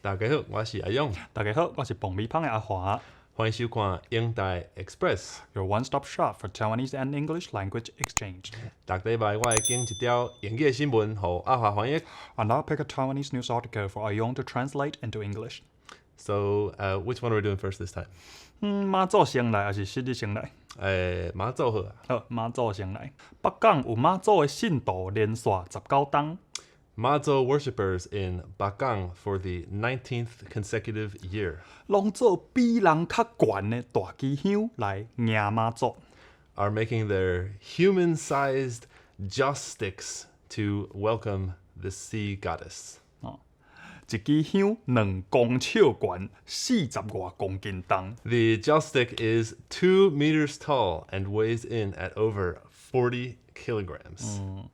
大家好，我是阿勇。大家好，我是爆米芳的阿華。歡迎收看英台 Express。 Your one-stop shop for Taiwanese and English language exchange. 逐禮拜我會揀一條英語的新聞，予阿華翻譯。 And I'll pick a Taiwanese news article for Ayong to translate into English. So, which one are we doing first this time? 嗯，媽祖先來抑是失日先來？欸，媽祖好啊。好，媽祖先來。北港有媽祖的信徒連續19冬。 Mazu worshippers in Bakang for the 19th consecutive year 攏做比人較懸的大支香來迎媽祖。 are making their human-sized joss sticks to welcome the sea goddess. 一支香2公尺懸，40外公斤重。 The joss stick is 2 meters tall and weighs in at over 40 kilograms.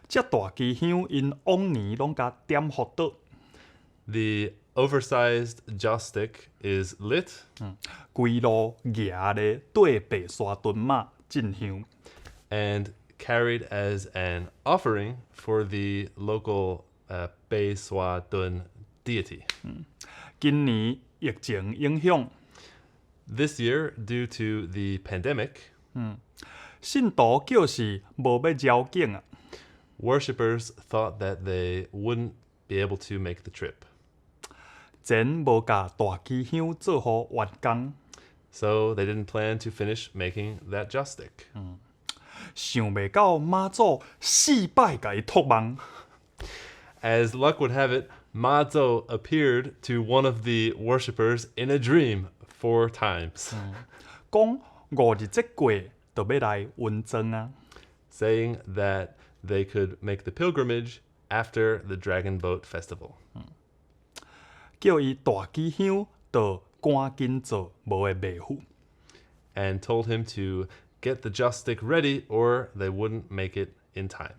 這大支香𪜶往年攏共點福桌。 The oversized joss stick is lit 規路蜈咧綴白沙屯媽進香。 and carried as an offering for the local 白沙屯 deity. 今年疫情影響， This year, due to the pandemic, 信徒叫是無欲繞境啊。 worshippers thought that they wouldn't be able to make the trip. 前無共大支香做予完工。 So they didn't plan to finish making that joss stick. 想袂到媽祖四擺共伊託夢。 As luck would have it, Mazu appeared to one of the worshippers in a dream four times, 講五日節過就欲來雲莊啊。 saying that they could make the pilgrimage after the Dragon Boat Festival. 叫伊大支香就趕緊做，無會袂赴。 And told him to get the joss stick ready or they wouldn't make it in time.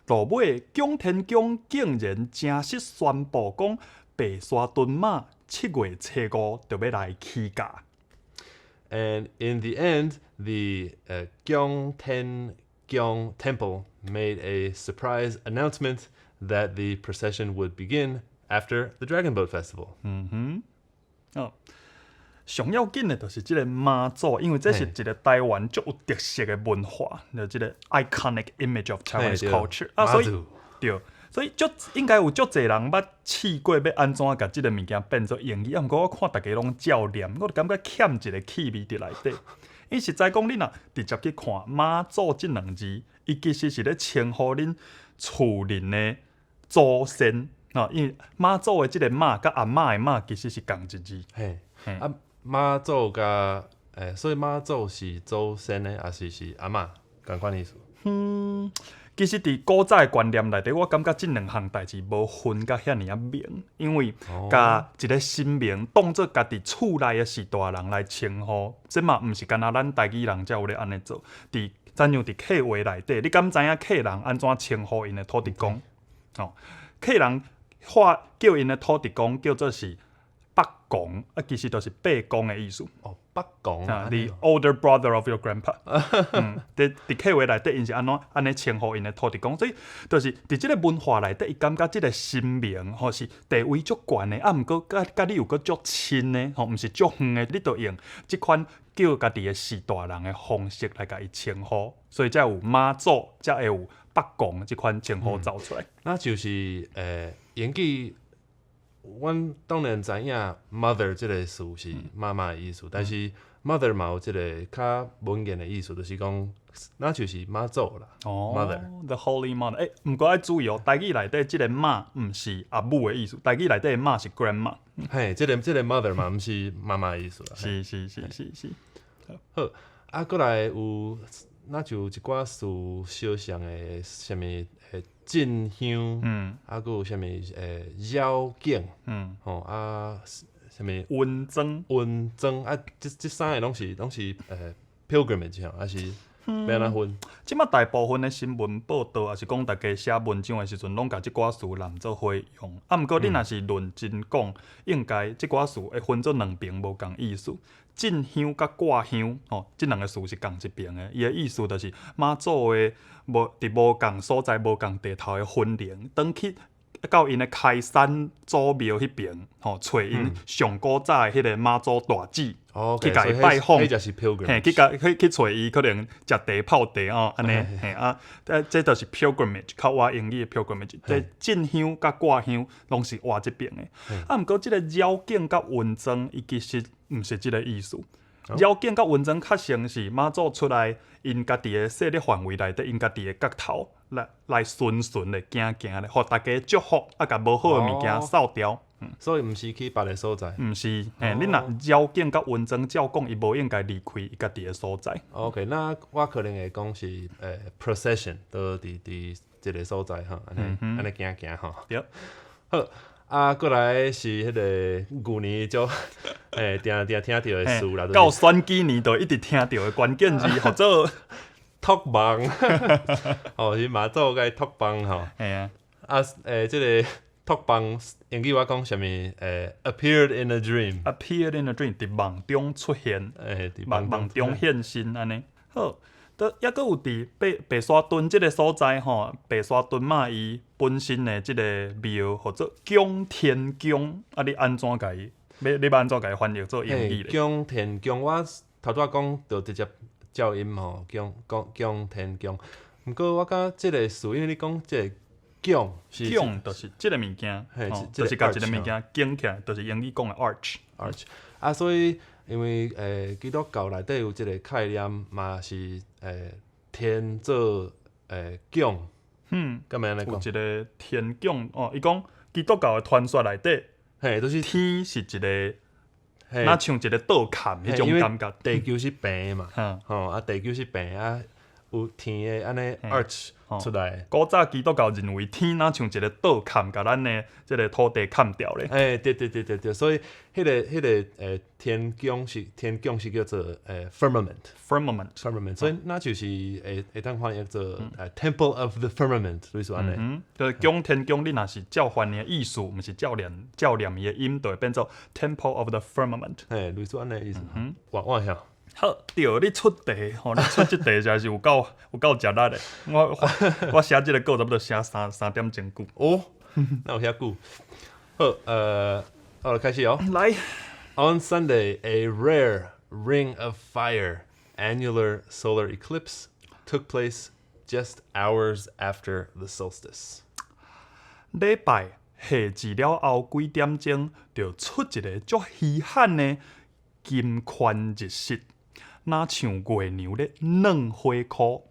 落尾，蔣天宮竟然正式宣布講，白沙屯媽7月初5就欲來起駕。 And in the end, the 蔣天宮 Temple made a surprise announcement that the procession would begin after the Dragon Boat Festival. 哦，上要緊的就是這个媽祖，因為這是一個台灣足有特色的文化，就這个 iconic image of Taiwanese culture 啊，所以媽祖對，所以足應該有足濟人捌試過欲按怎共這个物件變做英語，啊，毋過我看逐家攏照念，我就感覺欠一个氣味佇內底。因實在講，你若直接去看媽祖這兩字，伊其實是咧稱呼恁厝內的祖先，哦，因為媽祖的這个媽佮阿嬤的媽其實是仝一字。嘿，嘿。啊，媽祖佮欸，所以媽祖是祖先的，抑是是阿嬤？仝款意思？嗯，其實佇古早的觀念內底，我感覺這兩項代誌無分甲遐爾仔明，因為共一个神明當做家己厝內的序大人來稱呼，這嘛毋是干焦咱台語人才有咧按呢做。佇親像佇客話內底，你敢知影客人按怎稱呼𪜶的土地公？哦，客人話叫𪜶的土地公叫做是伯公，啊，其實就是伯公的意思。哦，伯公。啊，the older brother of your grandpa 嗯。佇佇客話內底，𪜶是按怎按呢稱呼𪜶的土地公，所以就是佇這个文化內底，伊感覺這个神明吼是地位足懸的，啊，毋過佮佮你又閣足親的，吼，毋是足遠的，你就用這款叫家己的序大人的方式來共伊稱呼，所以才有媽祖，才會有伯公這款稱呼走出來。那就是英語，阮當然知影 mother 這个詞是媽媽的意思，但是 mother 嘛有這个較文言的意思，就是講那就是媽祖啦。哦 Mother ，the Holy Mother。欸，毋過愛注意哦，台語內底這个媽毋是阿母的意思，台語內底的媽是 grandma。嘿，這个 mother 嘛，毋是媽媽的意思啦。是是是是是。好，啊，閣來有，那就有一寡詞相像的，啥物進香，啊，閣有啥物繞境，吼啊，啥物雲莊。雲莊啊，這三个攏是 pilgrimage 吼，抑是欲按怎分？這馬大部分的新聞報道，抑是講大家寫文章的時陣，攏共這寡詞攬做伙用。啊，毋過你若是認真講，應該這寡詞會分做兩爿無仝意思。進香佮掛香，吼，這兩个詞是仝一爿的。伊的意思就是媽祖的無佇無仝所在、無仝地頭的分靈，轉去到𪜶的開山祖廟彼爿，吼，揣𪜶上古早的彼个媽祖大姊，去共伊拜訪，彼就是 pilgrimage。嘿，去共去去揣伊，可能食茶泡茶哦，按呢，嘿啊，這就是 pilgrimage，較倚英語的 pilgrimage，這進香佮掛香攏是倚這爿的。啊，毋過這个繞境佮雲莊，伊其實毋是這个意思。繞境佮雲莊較像是媽祖出來，𪜶家己的勢力範圍內底，𪜶家己的角頭來巡巡咧行行咧，予大家祝福，啊，共無好的物件掃掉。所以毋是去別个所在。毋是，嘿，你若繞境佮雲莊照講，伊無應該離開伊家己的所在。 OK，那我可能會講是procession，都佇一个所在吼，按呢按呢行行吼。對。好，啊，過來是彼个舊年就定定聽著的詞啦。到選舉年就一直聽著的關鍵字，號做託夢。哦，是媽祖共伊託夢吼。嘿啊。啊，這个託夢英語我講啥物？Appeared in a dream。 Appeared in a dream，佇夢中出現。佇夢中現身按呢。好，都抑閣有佇白沙屯這个所在吼，白沙屯媽伊本身的這个廟，號做迥天宮。啊，你按怎共伊？你欲按怎共伊翻譯做英語咧？迥天宮，我頭拄仔講就直接照音吼，迥講迥天宮。毋過我感覺這个詞，因為你講這個迥是迥就是這个物件，就是共一个物件捲起來，就是英語講的 arch。 arch 啊，所以因為基督教內底有這个概念，嘛是天做迥，敢會按呢講？有一个天迥哦，伊講基督教的傳說內底，嘿，就是天是一个，若像一个倒崁彼種感覺。地球是平的嘛，吼啊，地球是平啊，有天的按呢 arch 出來。古早基督教認為天若像一个倒崁，共咱的這个土地崁牢咧。欸，對對對對對，所以彼个天宮是叫做firmament。 firmament。 firmament，所以那就是會當翻譯做temple of the firmament，類似按呢。嗯，就是迥天宮，你若是照翻的意思，毋是照念伊的音，就會變做 temple of the firmament。嘿，類似按呢意思。嗯，我曉。好，對，你出題吼，你出這題實在是有夠食力的。我寫這個稿差不多寫三點鐘久。哦，哪有遐久？好，好了，開始哦。來。 On Sunday, a rare ring of fire annular solar eclipse took place just hours after the solstice. 禮拜夏至了後幾點鐘，就出一个足稀罕的金環日食，若像月娘咧軟火箍。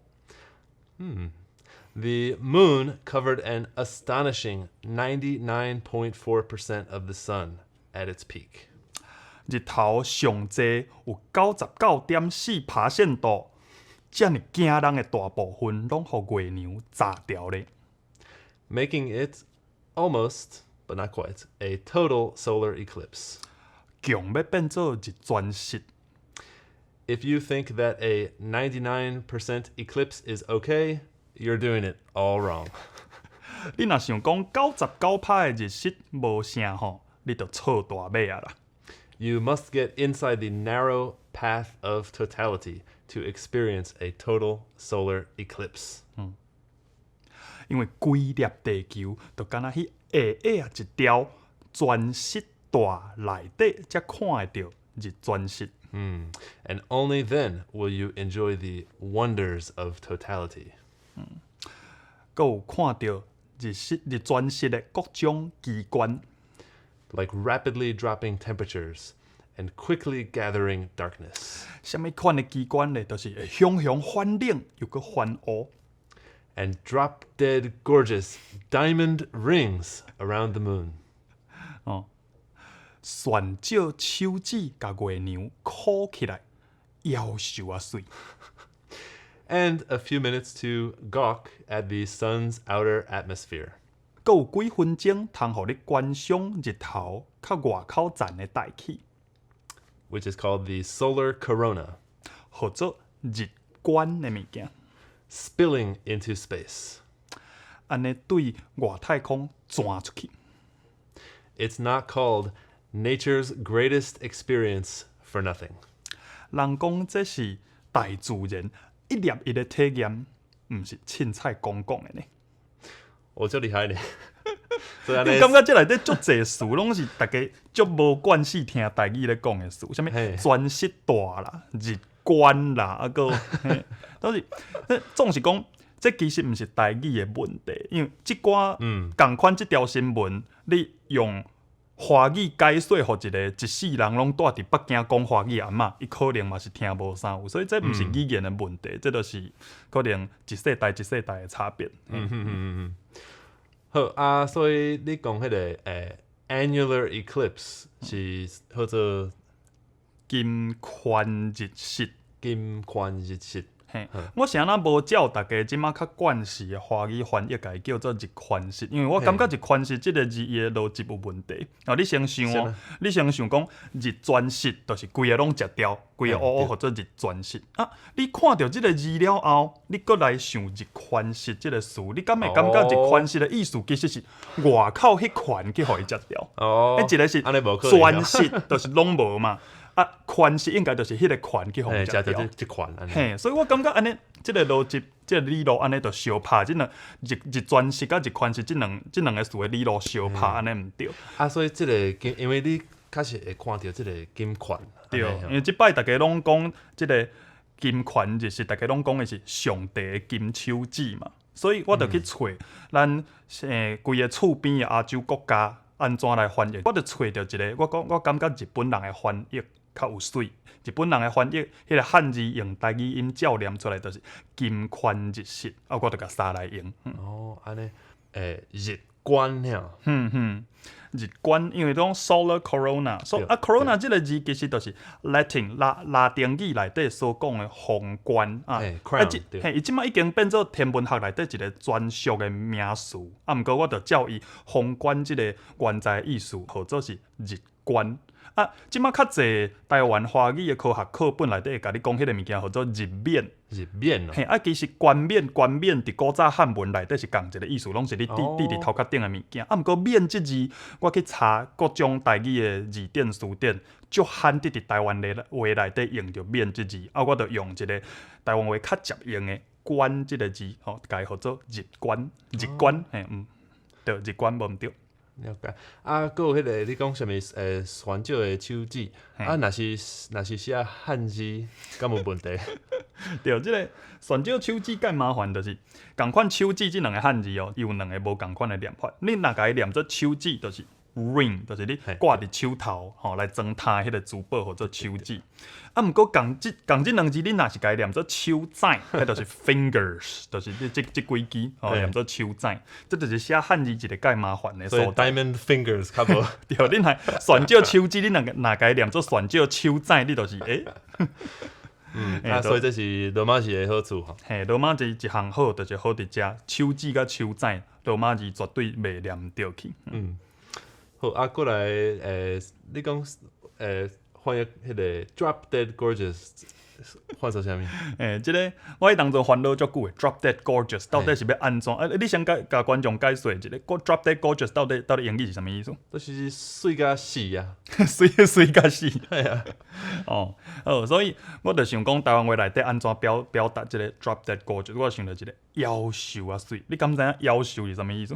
The moon covered an astonishing 99.4% of the sun at its peak. 日頭上濟有99.4%度，遮爾驚人的大部分攏予月娘閘牢咧。 Making it almost, but not quite, a total solar eclipse. 強欲變做日全食。 If you think that a 99% eclipse is okay, you're doing it all wrong. 你若想講99%的日食無啥吼，你就錯大尾啊啦。 You must get inside the narrow path of totality to experience a total solar eclipse. 因為規粒地球就敢若彼狹狹仔一條全食帶內底，才看會著日全食。 And only then will you enjoy the wonders of totality. 閣有看著日食日全食的各種機關， like rapidly dropping temperatures and quickly gathering darkness. 啥物款的機關咧？就是會雄雄反冷又閣翻烏。 And drop dead gorgeous diamond rings around the moon. 哦，旋照手指共月娘箍起來，夭壽啊媠。 And a few minutes to gawk at the sun's outer atmosphere. 閣有幾分鐘通予你觀賞日頭較外口層的大氣， which is called the solar corona, 號做日冠的物件， spilling into space. 按呢對外太空鑽出去。 It's not called nature's greatest experience for nothing. 人講這是大自然一粒一的體驗，毋是凊彩講講的呢。我足厲害呢。所以按呢你感覺這內底足濟詞攏是逐家足無慣勢聽台語咧講的詞，啥物全息大啦、日冠啦，啊閣，都是，總是講，這其實毋是台語的問題，因為這寡仝款這條新聞，你用華語解說，予一個一世人攏蹛佇北京講華語的阿嬤，伊可能嘛是聽無啥有，所以這毋是語言的問題，這就是可能一世代一世代的差別。嗯嗯嗯嗯，好啊，所以你講彼個annular eclipse 是號做金環日蝕。金環日蝕。嘿，我是按怎無照逐家這馬較慣勢的華語翻譯，共伊叫做日環食，因為我感覺日環食這個字伊的邏輯有問題。哦，你先想哦，你先想講日全食，就是規个攏食掉，規个烏烏號做日全食。啊，你看著這個字了後，你閣來想日環食這個詞，你敢會感覺日環食的意思其實是外口彼環去予伊食掉？哦，一個是全食，就是攏無嘛。啊，環食應該就是彼個環去予伊食掉。這環。嘿，所以我感覺按呢，這個邏輯，這個理路按呢就相拍，這兩日日全食佮日環食這兩這兩个詞的理路相拍，按呢毋對。啊，所以這個金，因為你確實會看著這個金環。對，因為這擺逐家攏講這個金環日蝕，逐家攏講的是上帝的金手指嘛，所以我就去揣咱規个厝邊的亞洲國家按怎來翻譯，我就揣著一個，我講我感覺日本人的翻譯較有媠，日本人的翻譯，彼個漢字用台語音照念出來就是金環日蝕，啊，我就共捎來用。哦，按呢，日冠爾。嗯嗯，日冠，因為講 solar corona，所啊 corona 這個字其實就是 Latin 拉丁語內底所講的皇冠啊，啊，這嘿，伊這馬已經變做天文學內底一個專屬的名詞，啊，毋過我就照伊皇冠這個原在意思，號做是日冠。啊，這馬較濟台灣華語的科學課本內底會共你講彼個物件，號做日冕。日冕哦。嘿，啊，其實冠冕冠冕佇古早漢文內底是仝一個意思，攏是你戴戴佇頭殼頂的物件。啊，毋過冕這字，我去查各種台語的字典詞典，足罕得佇台灣的話內底用著冕這字。啊，我就用一個台灣話較捷用的冠這個字，吼，共伊號做日冠，日冠，嘿，對，日冠無毋對。了解。啊，閣有彼個你講啥物？旋轉的手指，啊，若是寫漢字，敢無問題？對，這個旋轉手指較麻煩，就是仝款手指這兩个漢字哦，伊有兩个無仝款的念法。你若共伊念做手指，就是 ring，就是你掛佇手頭吼來裝屜彼個珠寶，號做手指。啊，毋過仝這仝這兩字，你若是共伊念做手指，彼就是 fingers，就是你這這幾支吼念做手指，這就是寫漢字一個較麻煩的所在。Diamond fingers 較無。對，你若旋轉手指，你若若共伊念做旋轉手指，你就是欸。啊，所以這是羅馬字的好處吼。嘿，羅馬字一項好，就是好佇遮手指佮手指，羅馬字絕對袂念毋著去。嗯，好啊，過來你講翻譯彼個 drop dead gorgeous 翻做啥物？這个我彼當陣煩惱足久的，drop dead gorgeous 到底是欲按怎？啊，你先共共觀眾解說一下，drop dead gorgeous 到底英語是啥物意思？就是媠共死啊，媠媠共死。係啊。哦，好，所以我就想講台灣話內底按怎表達這个 drop dead gorgeous，我想著一个夭壽仔媠。你敢知影夭壽是啥物意思？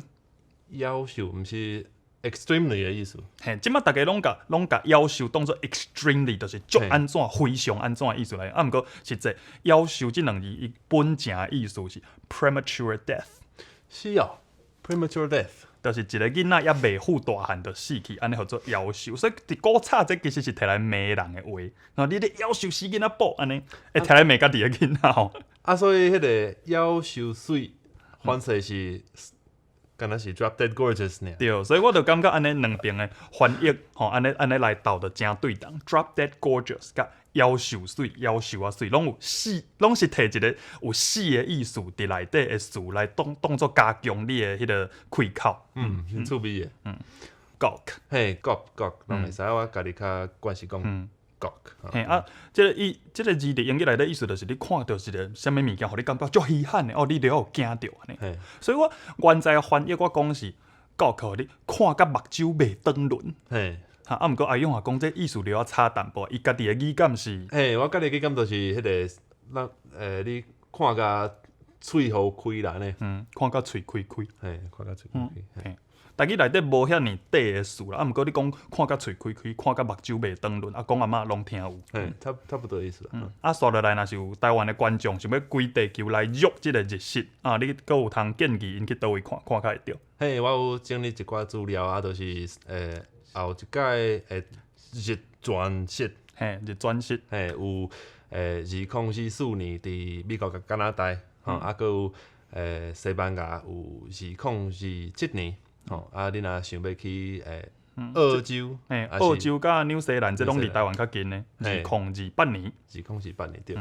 夭壽毋是 extremely 的意思。嘿，這馬逐家攏共夭壽當做 extremely，就是足按怎非常按怎的意思來。啊，毋過實際夭壽這兩字伊本正的意思是 premature death。是哦，premature death，就是一个囡仔猶未赴大漢就死去，按呢號做夭壽。所以佇古早這其實是提來罵人的話。哦，你咧夭壽死囡仔寶按呢，會提來罵家己的囡仔吼。啊，所以彼个夭壽媠，反正是敢若是 drop dead gorgeous 爾。對，所以我就感覺按呢兩邊的翻譯吼，按呢按呢來鬥就誠對同。drop dead gorgeous 佮夭壽媠、夭壽仔媠，攏有死，攏是提一个有死的意思佇內底的詞來當做加強你的彼个開口。嗯，真趣味的。 Gawk，嘿，gawk gawk，攏會使，我家己較慣勢講 gawk。嘿啊，這个意這个字佇英語內底意思就是你看著一个啥物物件，予你感覺足稀罕的哦，你著要有驚著按呢。所以我原在翻譯我講是 gawk，予你看甲目睭袂轉輪。哈，啊，毋過阿勇也講這意思著愛差淡薄，伊家己的語感是，嘿，我家己語感就是彼个，咱你看共喙予開啦呢。嗯，看甲喙開開。嘿，看共喙開開。嘿，台語內底無遐爾短的詞啦，啊，毋過你講看甲喙開開，看甲目睭袂轉輪，啊，公阿嬤攏聽有。嘿，差不多意思啦。啊，紲落來若是有台灣的觀眾想欲規地球來約這個日食，啊，你閣有通建議𪜶去佗位看，看較會著？嘿，我有整理一寡資料啊，就是後一屆的日全食，嘿，日全食，嘿，有2024年佇美國佮加拿大，吼，啊，閣有西班牙有2027年，吼，啊，你若想欲去澳洲，嘿，澳洲佮紐西蘭，這攏離台灣較近的，2028年。2028年對。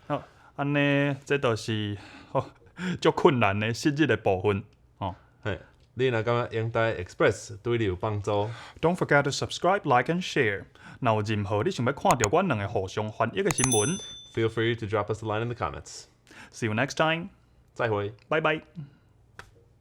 好，按呢，這就是吼足困難的實質的部分，吼。嘿，你若感覺英台 Express 對你有幫助，Don't forget to subscribe, like and share。若有任何你想欲看著阮兩个互相翻譯的新聞，Feel free to drop us a line in the comments。 See you next time。再會。拜拜。